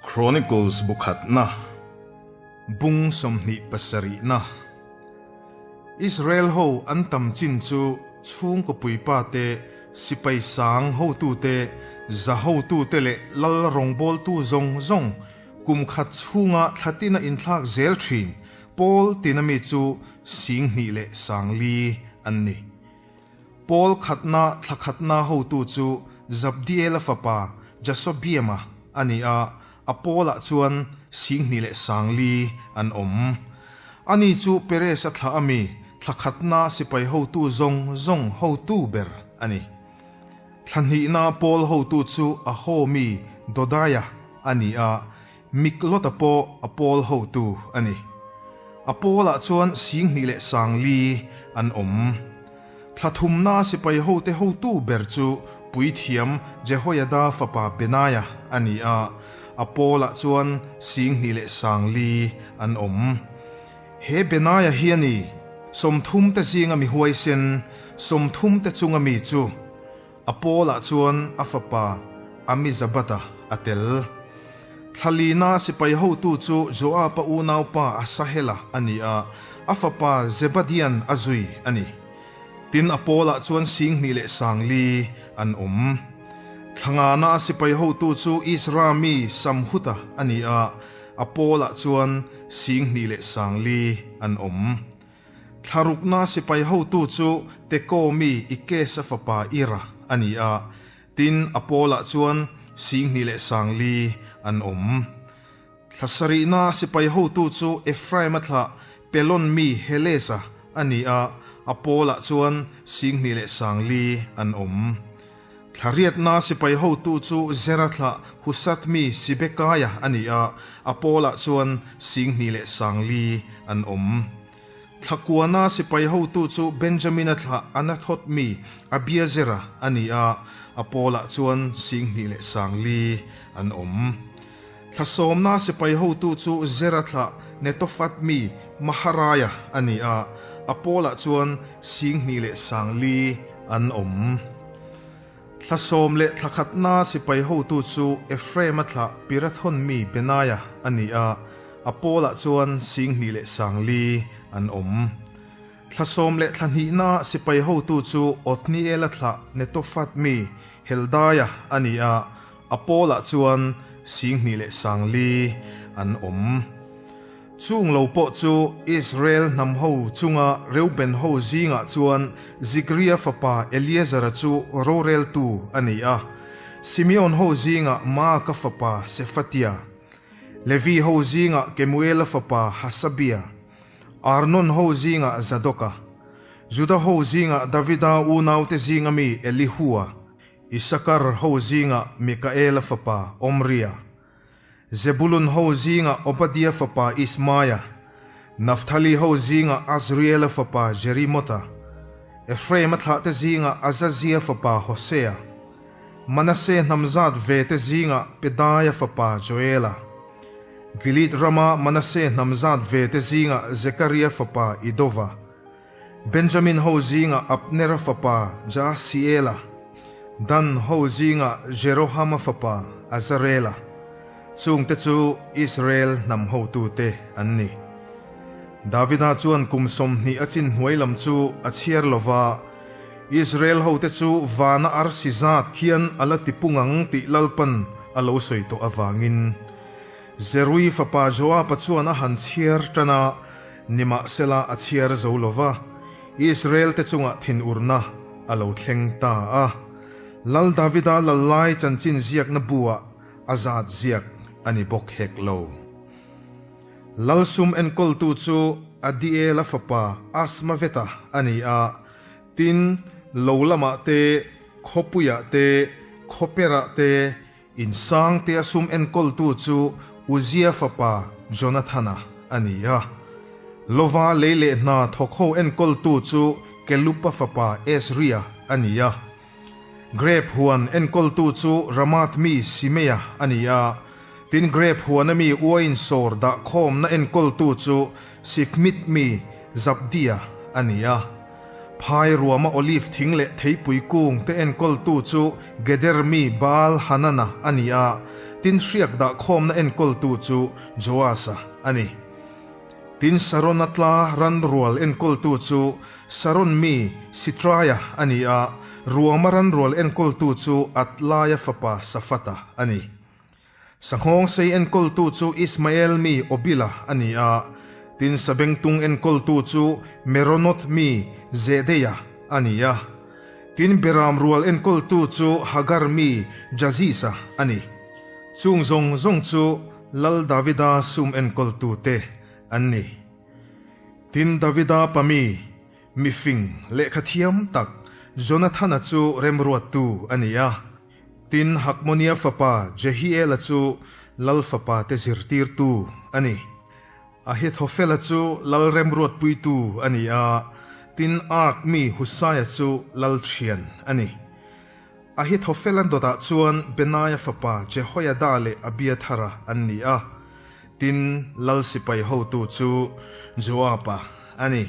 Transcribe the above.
Chronicles bu khatna, bung 27na. Israel ho an tam chin chu chhungkaw puipa te, sipai sang hotute, za hotute leh lal rawngbawltu zawng zawng kum khat chhunga thlatin a inthlak zel thin pawl tina mi chu 2000 leh 4000 an ni. Pawl khatna thla khatna hotu chu Zabdiela fapa Jasobeama a ni a, a pawlah chuan 2000 leh 4000 an awm. Ani chu Perez-a thlah a mi, thla khatna sipai hotu zawng zawng hotu ber a ni. Thla hnihna pawl hotu chu Aho mi Dodaia a ni a, Miklota pawh a pawl hotu a ni. A pawlah chuan 2000 leh 4000 an awm. Thla thumna sipai hote hotu ber chu puithiam Jehoiada fapa Benaia a ni a, a pawlah chuan 2000 leh 4000 an awm. He Benaia hi a ni, 30 te zinga mi huaisen, 30 te chunga mi chu. A pawlah chuan a fapa Amizabada a tel. Thlalina sipai hotu chu Joaba unaupa Asahela a ni a, a fapa Zebadian a zui a ni. Tin, a pawlah chuan 2000 leh 4000 an awm. Thlangana sipai hotu chu Isra mi Samhuta a ni a, a pawlah chuan 2000 leh 4000 an awm. Thlarukna sipai hotu chu Teko mi Ikesa fapa Ira a ni a, tin, a pawlah chuan 2000 leh 4000 an awm. Thlasarihna sipai hotu chu Ephraima thlah Pelon mi Heleza a ni a, a pawlah chuan 2000 leh 4000 an awm. Thlariatna sipai hotu chu Zera thlah Husath mi Sibekaia a ni a, a pawlah chuan 2000 leh 4000 an awm. Thlakuana sipai hotu chu Benjamina thlah Anathoth mi Abiezera a ni a, a pawlah chuan 2000 leh 4000 an awm. Thlasawmna sipai hotu chu Zera thlah Netophath mi Maharaia a ni a, a pawlah chuan 2000 leh 4000 an awm. Thlasawm leh thlakhatna sipai hotu chu Ephraima thlah Pirathon mi Benaia a ni a, a pawlah chuan 2000 leh 4000 an awm. Thlasawm leh thlahnihna sipai hotu chu Othniela thlah Netophath mi Heldaia a ni a, a pawlah chuan 2000 leh 4000 an awm. Chung lo pawh chu Israel hnam ho chunga Reuben ho zingah chuan Zikria fapa Eliezera chu roreltu a ni a, Simeon ho zingah Maaka fapa Sefatia, Levi ho zingah Kemuela fapa Hasabia, Arnon ho zingah Zadoka, Juda ho zingah Davida unaute zinga mi Elihua, Isakar ho zingah Mikaela fapa Omria, Zebulun ho zingah Obadia fapa Ismaia, Naphtali ho zingah Azriela fapa Jerimota, Ephraima thlahte zingah Azazia fapa Hosea, Manase hnamzat ve te zingah Pedaia fapa Joela, Gilead rama Manase hnamzat ve te zingah Zekaria fapa Idova, Benjamin ho zingah Abnera fapa Jaasiela, Dan ho zingah Jerohama fapa Azarela, chungte chu Israel hnam hotute an ni. Davida chuan kum 20 a chin hnuai lam chu a chhiar lo va, Israel hote chu vana arsi zat khian a la tipung ang tih Lalpan a lo sawi tawh avangin. Zerui fapa Joaba chuan a han chhiar tan a, Nimahsela a chhiar zo lo va, Israel-te chungah thinurna a lo thleng ta a. Lal Davida lal lai chanchin ziakna buah a zat ziak a ni bawk hek lo. Lal sum enkawltu chu Adiela fapa Asmaveta a ni a, tin, lo lamah te, khawpuiah te, khawperah te, Insang tia sum enkawltu chu Uzia fapa Jonathana a ni a. Lova lei leh hna thawk ho enkawltu chu Kelupa fapa Ezria a ni a. Grep huan enkawltu chu Ramath mi Simea a ni a. Tin, grep huana mi uain sawr dah khawmna enkawltu chu Sifmit mi Zabdia a ni a. Phai ruama olive thing leh theipui kung te enkawltu chu Geder mi Baal-Hanana a ni a, tin hriak dah khawmna enkawltu chu Joasa a ni. Tin Sarona tla ran rual enkawltu chu Saron mi Sitraia a ni a, ruama ran rual enkawltu chu Atlaia fapa Safata a ni. Sanghawng sei enkawltu chu Ismael mi Obila a ni a, tin sabengtung enkawltu chu Meronoth mi Zedeia a ni a, tin Beram rual enkawltu chu Hagar mi Jazisa a ni. Chung zawng zawng chu Lal Davida sum enkawltute an ni. Tin Davida pa mi, mifing lehkha thiam tak Jonathana chu remruattu a ni a. Tin, Hakmonia fapa Jehiela chu lal fapa te zirtirtu a ni. Ahithofela chu lal remruatpuitu a ni a, tin Ark mi Husaia chu lal thian a ni. Ahithofela dawtah chuan Benaia fapa Jehoiada leh Abiathara an ni a, tin lal sipai hotu chu Joaba a ni.